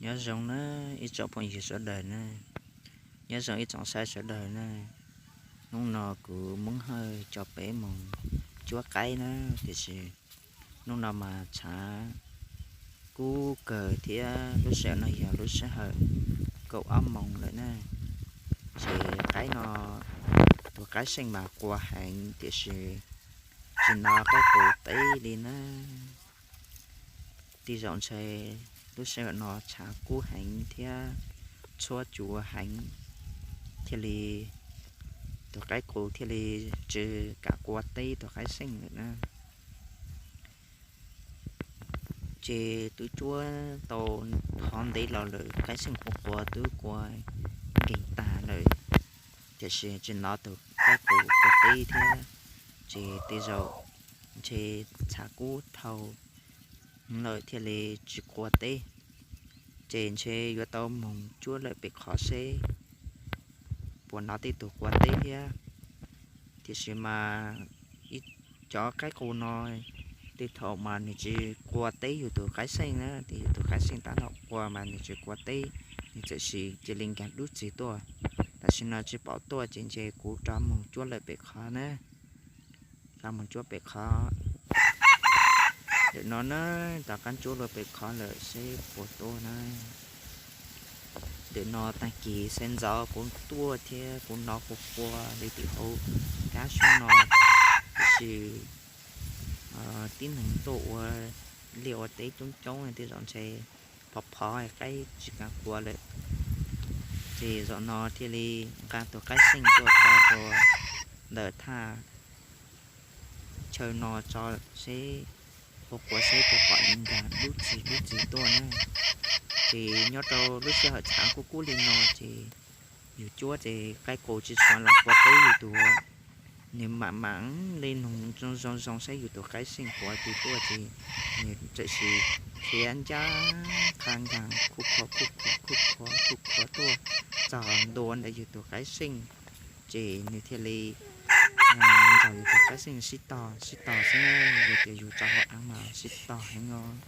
Nyob zoo na ib tsoom phooj ywg sawv daws na, nyob zoo ib tsoom saib sawv daws na. Hnub no kuv Hmoob Hawj coj peb moog cuab qaib na, tiam sis hnub no mas tshav kub kawg thiab lub sij hawm no yog lub sij hawm kaum ob moos lawm na. Ces qaib no, tus qaib xeej mas qua heev tiam sis tsis hnov qaib qus teb li na. Tej zaum ntshe lub sij hawm no tshav kub heev thiab txhua tsuav heev, thiaj li tus qaib qus thiaj li tsis kam qua teb tus qaib xeej lawm na. Ces twb cuab tau hov ntev los lawm, qaib xeej qua qua twb qua nkeeg tag lawm, tiam sis tsis hnov tus qaib qus qua teb thiab. Ces tej zaum ntshe tshav kub dhau lawm thiaj li tsis qua teb. Ces ntshe yuav tau moog cuab lawm pem qhov seb puas hnov tej tug qua teb thiab. Tiam sis mas cov qaib qus no tej thaum mas nws tsis qua teb yus tus qaib xeej na, yus tus qaib xeej tab tom qua mas nws tsis qua teb, nws txawm cia li nkaag dub txig tuaj. Tam sim no tsis pom tuaj ces ntshe kuv rov moog cuab lawm pem qhov na. Rov moog cuab pem qhov. Ntawm no na, rov qaab cuab lawm pem qhov lawm seb puas tuaj na. Ntawm no taag kis sawv ntxov kuv tuaj thiab kuv hnov qua qua li tim hauv kab sab no, tiam sis tib neeg tuaj ua liaj ua teb coob coob tej zaum ntshe phov phov qaib tsis kav qua lawm. Ces zaum no thiaj li nqa tus qaib xeej tuaj tso rua ntawm thaj chaw no tso seb, qua qua seb puas pom nws nkaag dub txig dub txig tuaj na. Ces nyob rau lub sij hawm tshav kub kub li no ces yus cuab ces qaib qus tsis tshua lam qua teb yus tus, nws mam mam li nug zoo zoo zoo saib yus tus qaib xeej puas tsis tuaj ces nws txawm sis khiav ncaj qha nkaag khuj khuav khuj khuav khuj khuav khuj khuav tuaj txog ntua ntawm yus tus qaib xeej. Ces nws thiaj li nrog yus tus qaib xeej sib tog sib tog xwb na, yog tias yus tso hauv av mas sib tog heev os.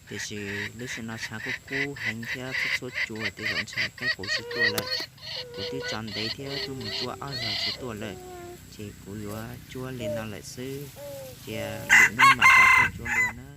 Tiam sis lub sij hawm no tshav kub kub heev thiab txhua txhua tsuav tej zaum ntshe qaib qus tsis tuaj lawm. Kuv twb tso ntev thiab twb mus cuab ob zaug tsis tuaj lawm, ces kuv yuav cuab li no lawm xwb, cia lwm hnub mam rov tuaj cuab dua na.